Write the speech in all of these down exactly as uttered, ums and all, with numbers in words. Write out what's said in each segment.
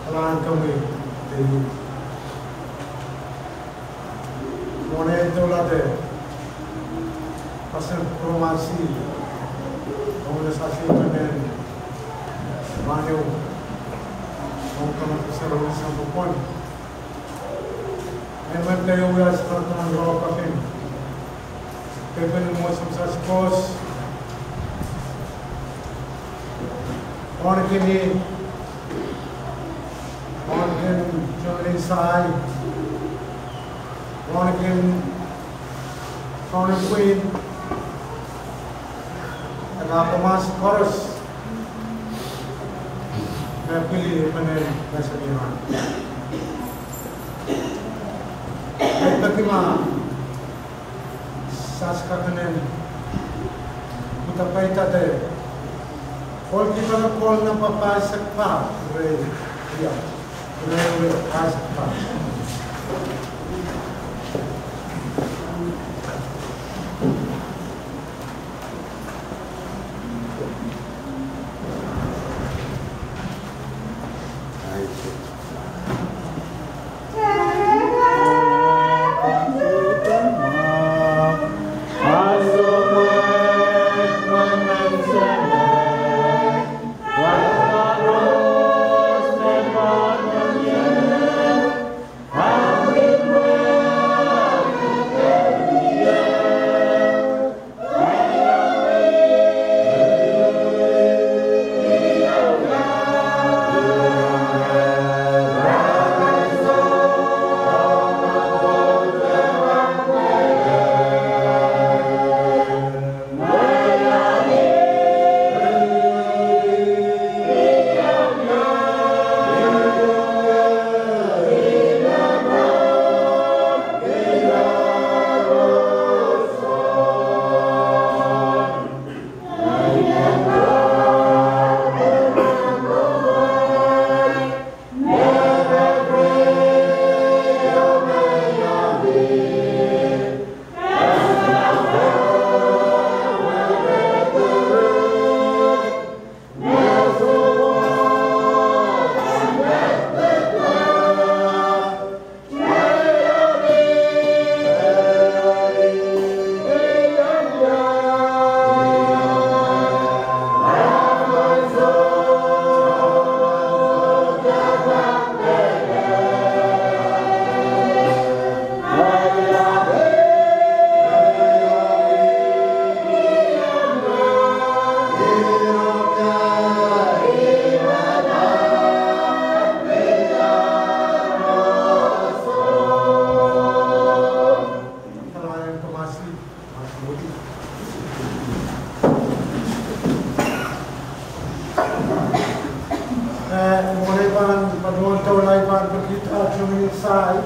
Kalahngan komwi, David. Mwohn ei doulahte, pasapeng Promasi, ong me sasi menen, mane, ong kama kuserohng sampah pwon. Emen keieu wia sipataman rau kaping. Kepen mwo samsas kos. Pwonikin, pwonikin Joni Sai. Pwonikin Kauno Queen. Eri komwi koaros. Me pil menen me semiran. Ei peki ma sasi kak nen, uhdahn peidada. Ohl kihpene kohl nan papaisek pah, rei, ia, rei, rei, paisek pah. Eh, mwohn ei pahn patohwan doula, ei pahn pekihda Joni Sai,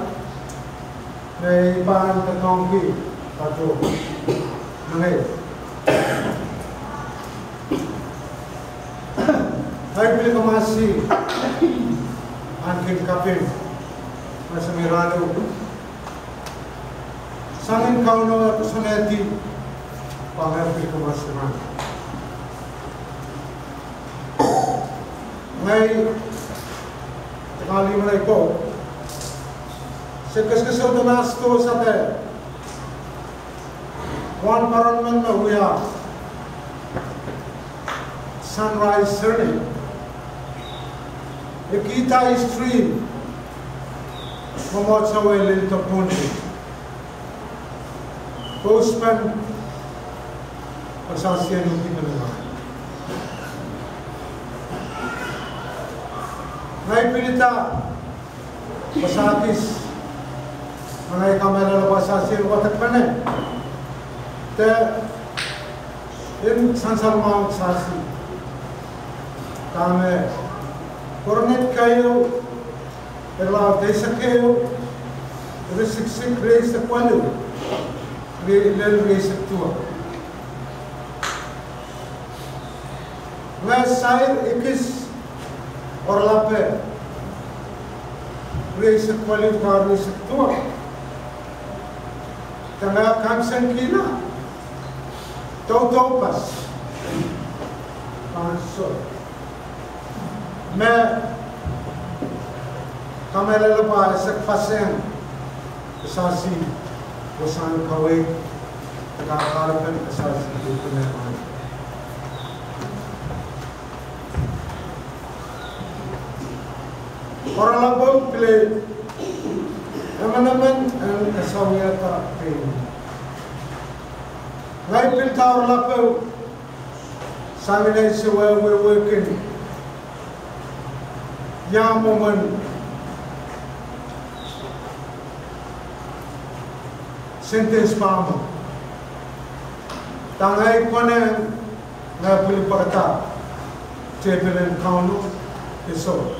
me ei pahn doadoahngki patohwan. Ngehi. Ngehi pil kamasi ahneki kaping me semiran o. Sang ni Kauno eh koasoanehdi pwe ngehi pil kamasi rahn. Ngehi, kali meleiko. Se keskesohte mahs dohsang de wahnpoaron men me wia Sunrise Surname. E kihda history en Mwomwohdiso en lel dohng Pohnpei. Postman, pasasian uki mene ma. Ngehi pilada pasakis, ma ngehi kamehlele pasasian wadek mene. De en sansal mwahu sasi. Dahme Korint keieu, irelaud eisek ehu, iretikitik rieisek weneu, rie-, lel rieisek duwau. Ngehi sair ekis oaralape Rieisek waluh, kahrehsek duwau. Dene kaimwisekihla doudoupas ansou me kamehlele pwe e sehse paseng kisasi wasahn kaweid, de kahrepen kisasi duhpene. Oaralap pil emenemen en kasawiada pein. Ngehi pil oaralap sang ni sewese wehwehki ia mwomwen sentence pahmo. Dahme ngehi konehng, ngehi pil pahkada tepil en Kauno, e soh.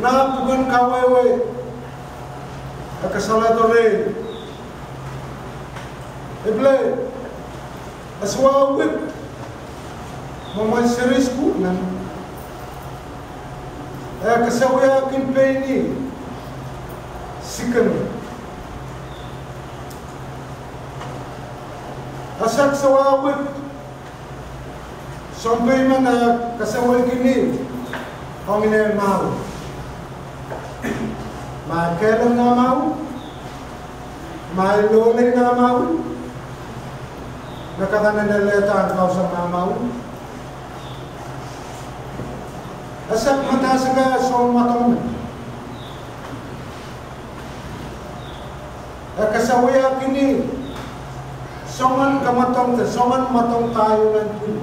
Nan pwuken Kawehwe, e kasalehda rehi, e pil, e sewese wik, mwomwen series ku nan, e kasawiakin pein ih sikeng. E sehse wahwik, sounpei men e kasawihkin ih ong ine mwahu. Ma e kehlail nan mwahu, ma e loalei nan mwahu, me kak anahne lelehda nan kausoan mwahu. E sehse madasekehr soun mwadong. E kasawiakin ih soangen kamwadong de soangen mwadong pahieu nan pwihn.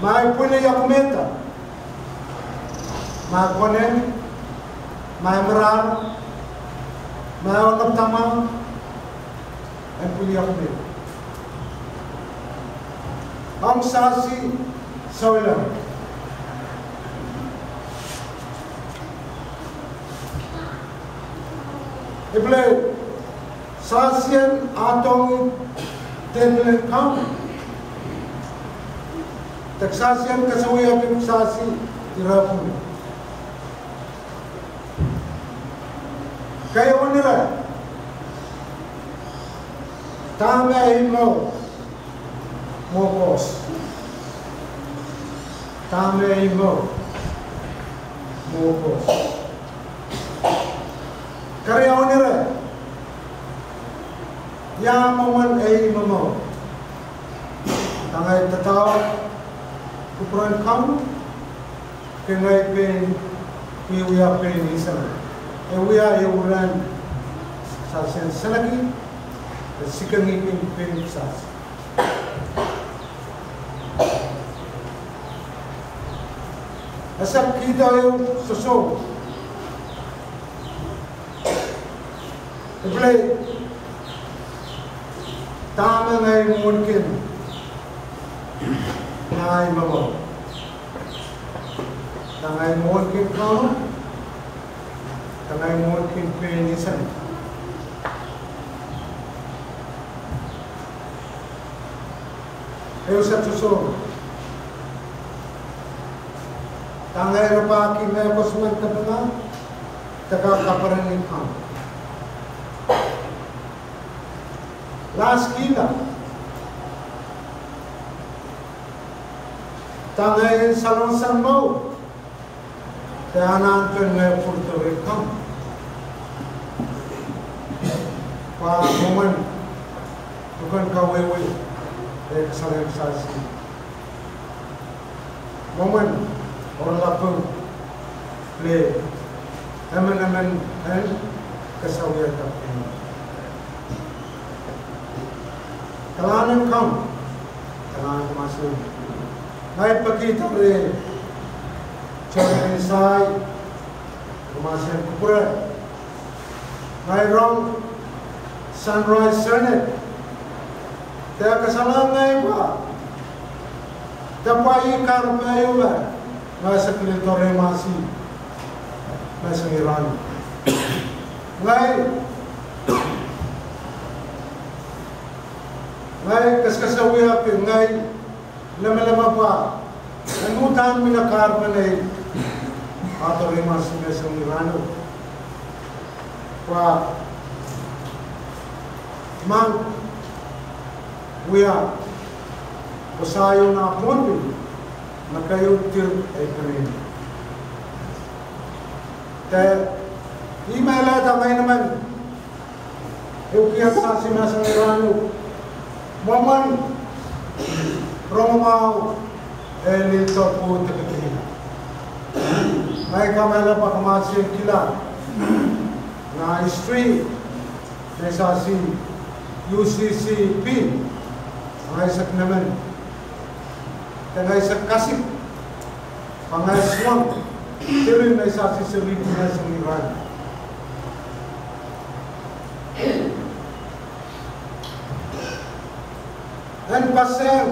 Ma e pwihn iakmwehda, ma e konehng, ma e marahrah, ma e onopada mwahu, en pwiliakmehda. Ong sasi souleng. Ipwile sasien adohng tepil en Kauno. De sasien kasawiakin sasi ire pwuhk. Keieu ire. Dahme ei mour, mwo koaros. Dahme ei mour, mwo koaros. Keriaun ire. Ia mwomwen ei momour. Dahme ei dadaur kupwuren Kauno. Ke ngehi pein, I wia pein insenei. E wia ehu rahn sasien seneki, e sikengki pein sasi. E sehse kihdo ehu sosoh. Ipwile dahme ngehi mwohniki nan ei momour. Dahme ngehi mwohniki Kauno. Dahme ngehi mwohniki pein insenei. Ehu sehse sosoh. Dahme ngehi rapahki mehkot men kapinga. De kak kaperen en Kauno. Laskihla. Dahme ngehi salongosang mour. De anahn pwehn ngehi pwurodo rehn Kauno. Pwe mwomwen pwuken kawehwe, e kasalehr sasi. Mwomwen oaralap pil emenemen en kasawiada pein. Kalahngan en Kauno, kalahngan en Mason. Ngehi pekihda rehn John Ensai, Mason kupwure. Ngehi rong Sunrise Senate. De kasalehiong ngehi pwe, de pwe ih kahrepe ieu me, me se kilel doare mahsen, me se iran. Ngehi, ngehi kaskasawihki, ngehi lemeleme pwe Udahn mie kahrehda me I patohwan mahsanih me sang ni rahnwet, pwe ma wia, pwe sayo na Pohnpei, ma keieu dir ei pene. De I mehla da manaman, e wia sasi me sang ni rahnwet, mwomwen rongamwahu e lel tohto de ketikihla. Ngehi kamehlele pwe kamasi kihla na history, ngehi sasi U C C P, ngehi sehse nemen, de ngehi sehse kasik, pwe ngehi suwed, diri ngehi sasi seri me sang ni rahnwet. En paseng,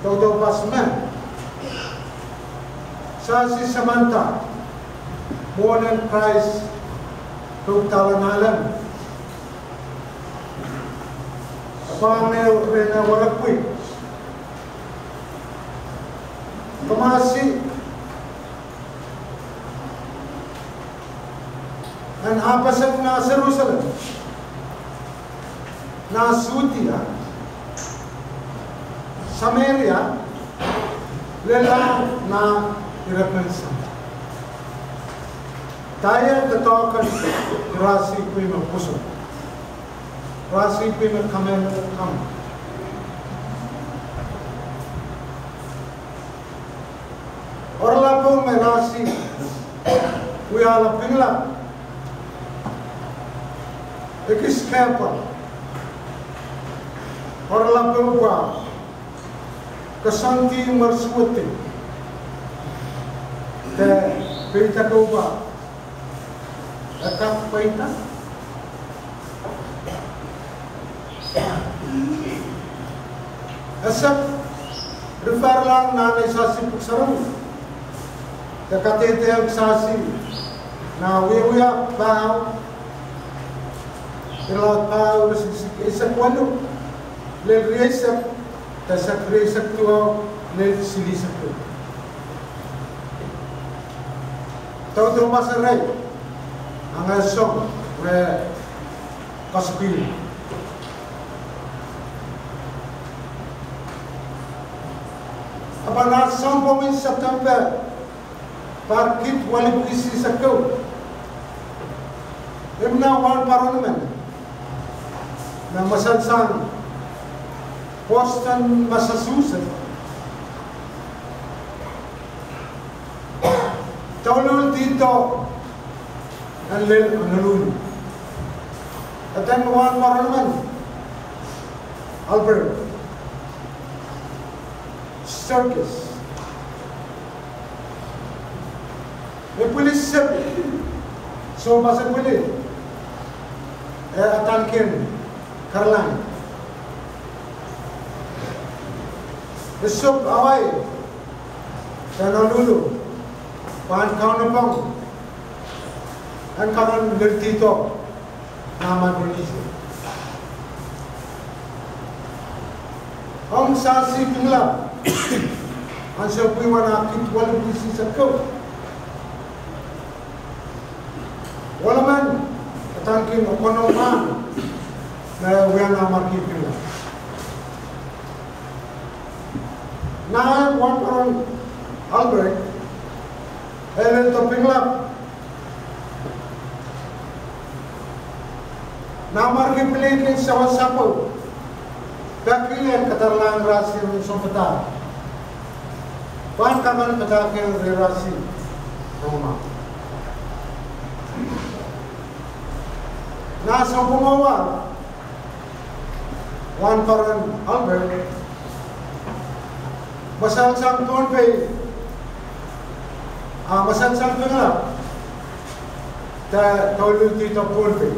tohto pas me, sasi samanda, mwohn en Krais, pwuhk dahla nan alem, pahn me rehn werekpwi, kamasi, en ahpw paseng na Serusalem, na Sudia, Sameria, lella na irepen sampah. Dahie doadoahk en rasihpwi me pwoson, rasihpwi me kamehlele kan. Oaralap me rasih wiahla Pingelap, ekis kehpa, oaralap pwe koasoandi mwersuwed, de peidek pwe e kak pweida. E sehse rifarlahng nan ei sasi Pwuhk Sarawi, de kadehde sasi na Wiewia pahieu, irelaud pahieu, eisek weneu lel rieisek, de eisek rieisek duwau lel silihsek duwau. Tohto pas erein, a ngehi song me kasik. Ahpw nan sounpwongen September, pahr kid welipwiki silihsek ehu, imwin wahnpoaron men me mweselsang Boston, Massachusetts, douluhl dihdo en lel Honolulu. Eden wahnpoaron men, Albert Sturgis, me pwili sep, sounpase pwili, e adaneki Caroline. E song Hawaii, Honolulu, pahn kaunopohng en kak en lel dihdo nan Micronesia. Ong sasi Pingelap, ansou pwihwen, ahpw kid welipwiki silihsek ehu, welimen adaneki Okonomahn, me wia Nanmwarki Pingelap. Nan wahnpoaron Albert, e lel Pingelap, Nanmwarki pil kin sewese sapwung, peki en kadaralahng rasih en sounpadahk, pahn kak en padahkihong rasih en Okonomahn. Nan sounpwong ehu, wahnpoaron Albert mweselsang Pohnpei, a mweselsang Pingelap, de douluhl dihdo Pohnpei,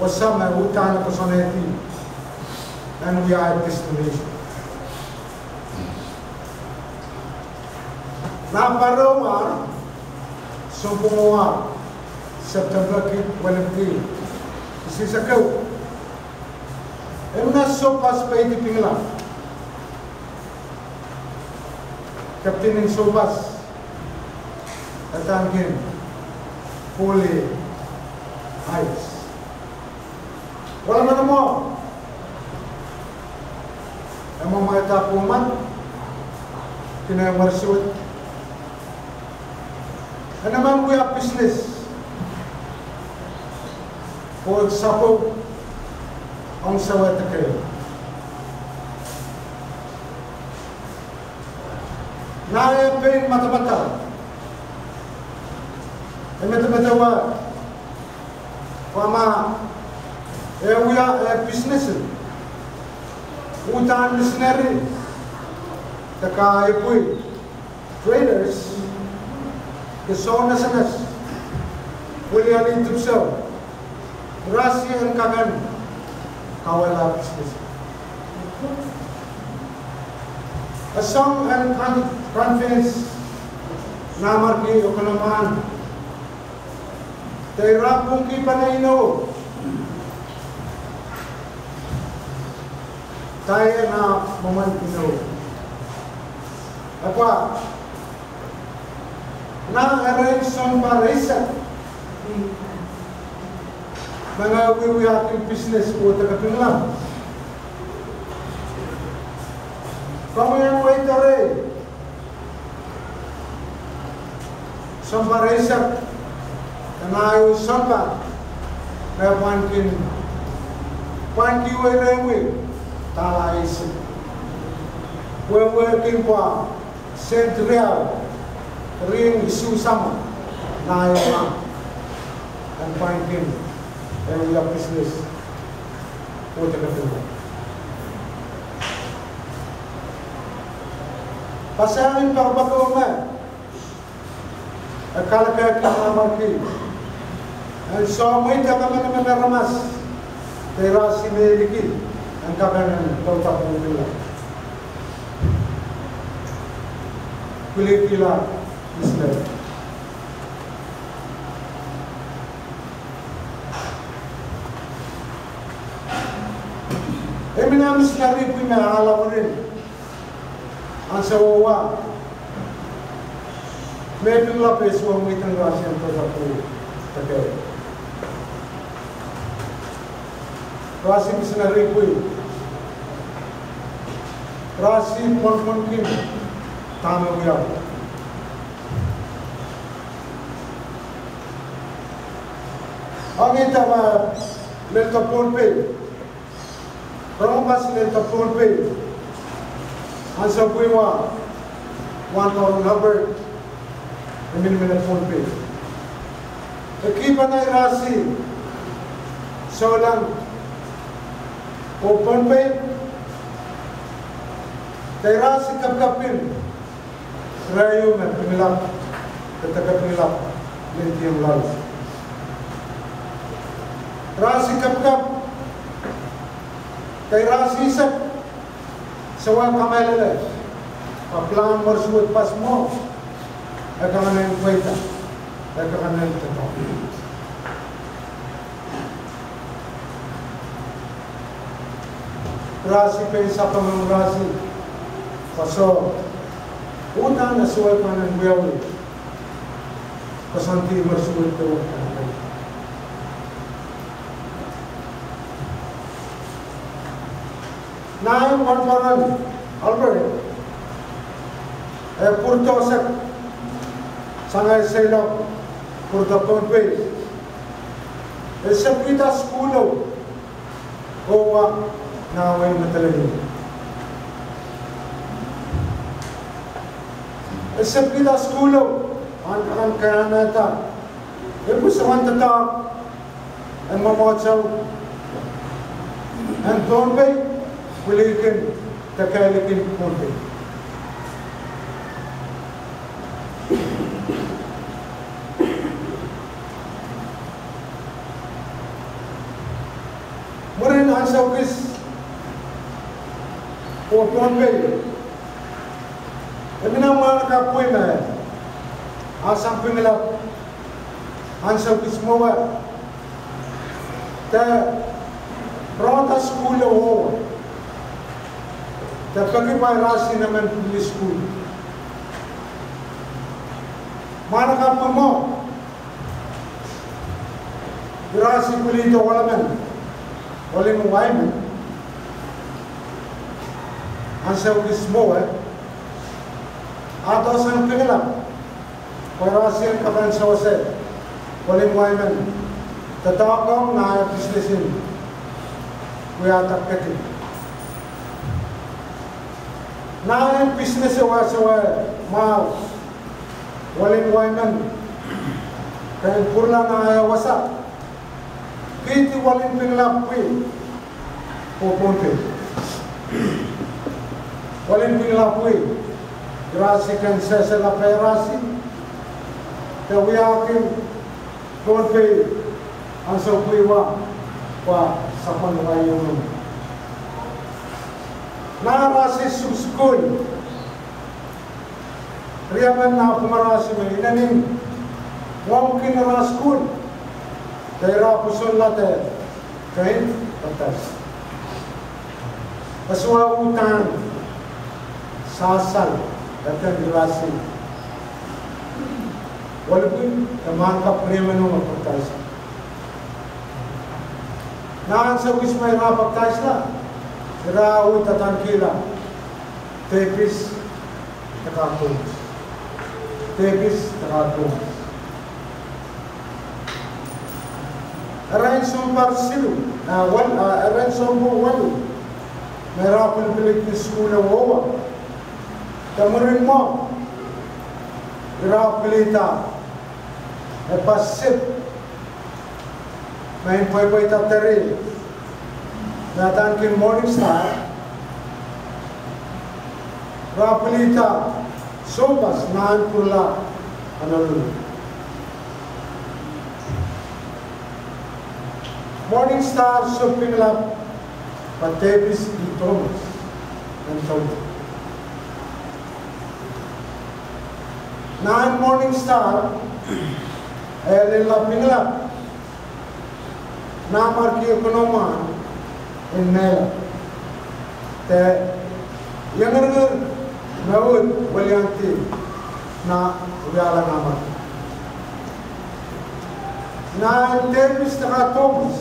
oh same uhdahn koasoanehdi en wia destination. Nan pahr ehu, sounpwong ehu, September kid welipwiki silihsek ehu, imwin sohpas peidi Pingelap, Keptin en soupas, e tankin Poli Ais. Wala manaman, e mwamwahda pwuhman, kine mwersuwed. E nemen wia business, oh sapwung ong sawehda kei. Nah, e pein madamadau. E medemedewe, pwe ma e wia eh business uhdahn misineri, de kaipwi traders, de sounasonasang, wiliandi dipwisou, Rasi en kak en kawehla business. E song en convince Nahmwarki Okonamahn, de ira pwungki pene inou. Dahme nah mwomwen inou? Ahpw nah, erein sounpar eisek me ngehi wiewiahkin business oh dekepin lap. Komwi en weidere, sounpar eisek, e nah ieu sounpar me pwahn kin, pwahn kin weirehng wia dahla eisek. Wehwehki pwe sent riau, rin isuh sahmo, nah ieu en pwahn kin, en wia business oh dekepin lap. Pasang en pahpa ko me e kalekehki Nahmwarki en sohte mweidehng emenemen aramas, de Rasi me liki, en kak en doula pwungki lap. Kwilihkihla misineri. E mihmi misineri pwihn me ahla mwurin, ansou wa me pil lap, e sohte mweidehng Rasi en doula pwungki lap. Rasi misineri pwihn, Rasi pwonpwonki dahme wiawi. Ong ih dahme lel doula Pohnpei, rongamwahu lel doula Pohnpei, ansou pwihn wa, Wahnpoaron Albert, e mihmi nan Pohnpei. E kihpene Rasi, Souleng, oh Pohnpei, de Rasi kapikapin rehio me pwungki lap, de dekepin lap, lel diong loal. Rasi kapikap, de Rasi sehse, sawehwe kamehlele, pwe pilahn mwersuwed pas mwo, e kak en pweida, e kak en doula. Rasi pein sapeng Rasi, pwe soh, uhdahn e sohte pahn wiawi, koasoandi mwersuwed de wehwehki. Nah, Wahnpoaron Albert, e pwurodo sehse, sang e seiloak, pwurodo Pohnpei. E sepikihda sukuhlo, oh wa nah wehin Madolenihmw. E sepikihda sukuhlo, ahn, ahn kahnehda, e pwuhk soangen doadoahk en mwomwohdiso en Pohnpei, wilihkin de kehlailkin Pohnpei. Mwurin ansou kis oh Pohnpei, e mihmi mwahnakapw pwihn me, ah sang pwungki lap, ansou kis mwowe, de rongada sukuhlo, de peki pwe Rasi en men pwungki sukuhl. Mwahnakapw mwo, irasi pwilihdo welimen, welin waimen, ansou kis mwowe, ah dohsang Pingelap, pwe irasi en kapehn sewese welin waimen, doadoahk ong nah eh pisines en wiahda ketin. Nah en pisines en wahsewe mwahu welin waimen, ken pwurala nah eh wasa, kihdi welin Pingelap pwihn, oh Pohnpei. Welin Pingelap pwihn, irasi ken sehse lapeirasi, de wiahki Pohnpei ansou pwihwa, pwe sapwellime ieu. Nah irasi sukusukuhl, riemen nah pwungarasi me inenen wongkin ira sukuhl, de ira pwosonla de ketin papdais. Eswa uhdahn sasal, eden irasi welipwil, de mwahnakapw riemen ong papdais. Nah ansou kis me ira papdaisla, ira wia dadankihla Depis Takar Thomas. Depis Takar Thomas. Erein sounpar siluh, ah, wel, ah, erein sounpwong welu me ira pilipilki sukuhl en Owa, de mwurin mwo, ira pilihda eh pasip me I pweipweida deri, me adaneki Morning Star, ira pilihda sohpas nan pwurala Honolulu. Morning Star sohte Pingelap, pwe Depis E. Thomas en doula. Nan Morning Star, e lella Pingelap, Nahmarki e konomwahn en mehla, de iengeringer me uhd weliandi nah wiahla Nahmarki. Nan Depis Takar Thomas,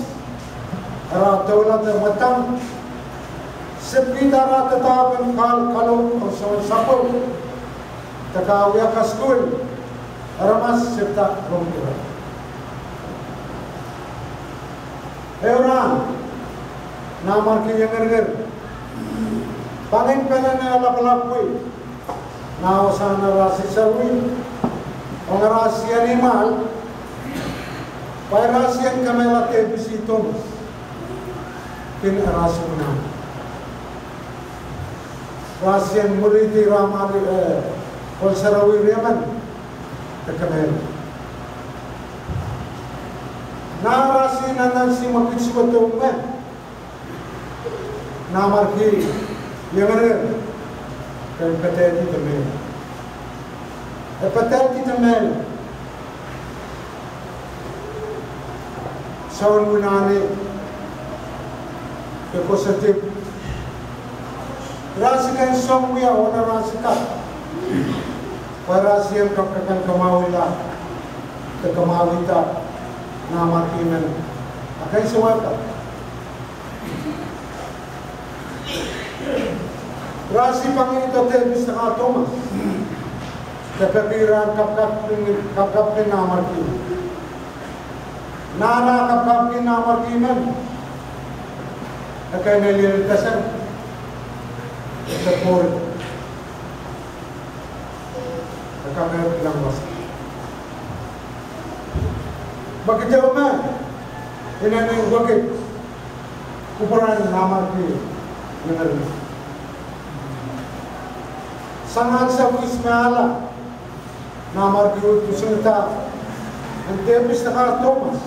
ira doula de mwadang, sipwida ira doadoahk en kalohk ong soangen sapwung, de kawia kasukuhl, aramas sipwida rong ira. Ehu rahn, Nahmarki iengeringer, pangin pene nah lapalap wia, nah wasahn ira sisel wia, ong ira sien imwal, pwe ira sien kemehla Depis E. Thomas, pil ira sumwunah. Ira sien mwurihdi ira mali, eh, koul sarawi riemen, de kemehla. Nah ira sien anahne mwekid suwedo me, Nahmarki iengeringer, ken pedehdi de mehla. E pedehdi de mehla. Soun wunahni, ke koasoandi, ira sehse ken song wia oh ira sehse kak, pwe ira sehse en kak akan kamwahwihala, de kamwahwihda Nahmarki men, akan sewese kak. Ira sehse pangin Depis Takar Thomas, de peki ira en kapkapki, kapkapki Nahmarki. Nah ira kapkapki Nahmarki men, e kin lel lel pesen, de pwoud, e kak kilang wasa. Mwekid ehu me, inenen mwekid kupwuren Nahmarki iengeringer. Sang ansou kis me ahla, Nahmarki uhd pwusinda en Depis Takar Thomas,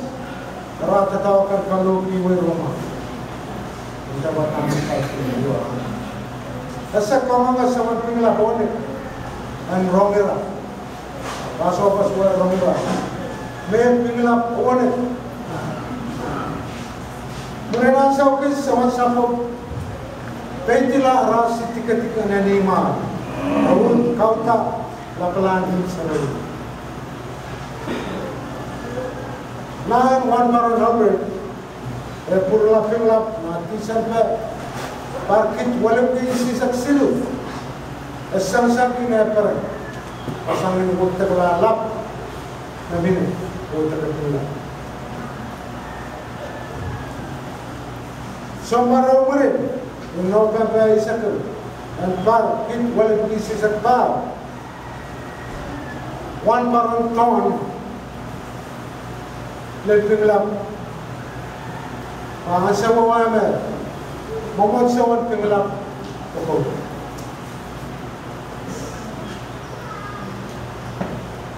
ira doadoahk en kalohk wia rong ira. Nda pwe Nahmarki, ese koangoange soangen Pingelap onek en rong ira. Ira sohte pahn rong ira. Me Pingelap onek. Mwurin ansou kis soangen sapwung peidila ira sehse dikedik nan imwal, oh kauda lapalahn imw sarawi. Nan wahnpoaron Albert, e pwurala Pingelap nan Tisempe, pahr kid welipwiki isihsek siluh, e sangsanki neper, sang ni wekidekla lap, me mihmi wekidek Pingelap. Sounpar ehu mwurin, ni Nopempe eisek ehu, en pahr kid welipwiki isihsek pahr, wahnpoaron Tohn lel Pingelap, pwe ansou wehwe me mwomwohdiso en Pingelap kokohdo.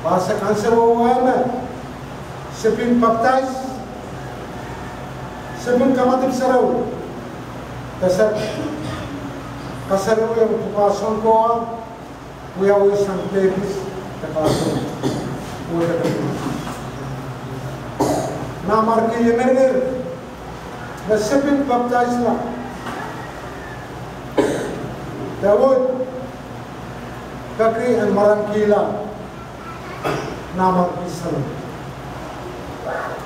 Pwe se ansou wehwe me sepin papdais, sepin kamadipw sarawi, pwe se kasarawi ong pwukoa sounkoa, wiawi sang Depis de Kason, oh de Depis. Nanmwarki imwinimwin, me sepin papdaisla, de uhd peki en mwaren kihla nanmwarki sarawi.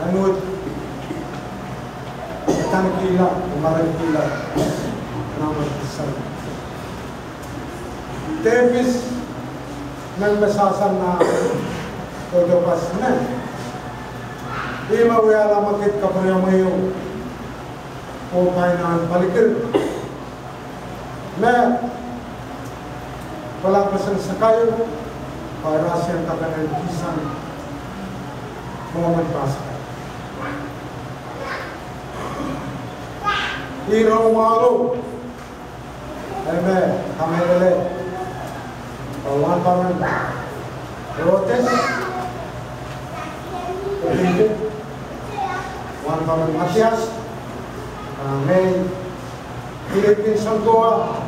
En uhd peki en kihla, mwaren kihla nanmwarki sarawi. Depis, men me sasang nan kohdo pas men, ih me wiahla me kid kapwuriamwei ehu, oh painahn palikir, me pwelapeseng sakaio, pwe irail en kapinga kihsang momen pas. Ih rohng wahu, e me kamehlele, pwe wahnpoaron Rodes, wahnpoaron Matias, ah, me I pil kin sounkoa,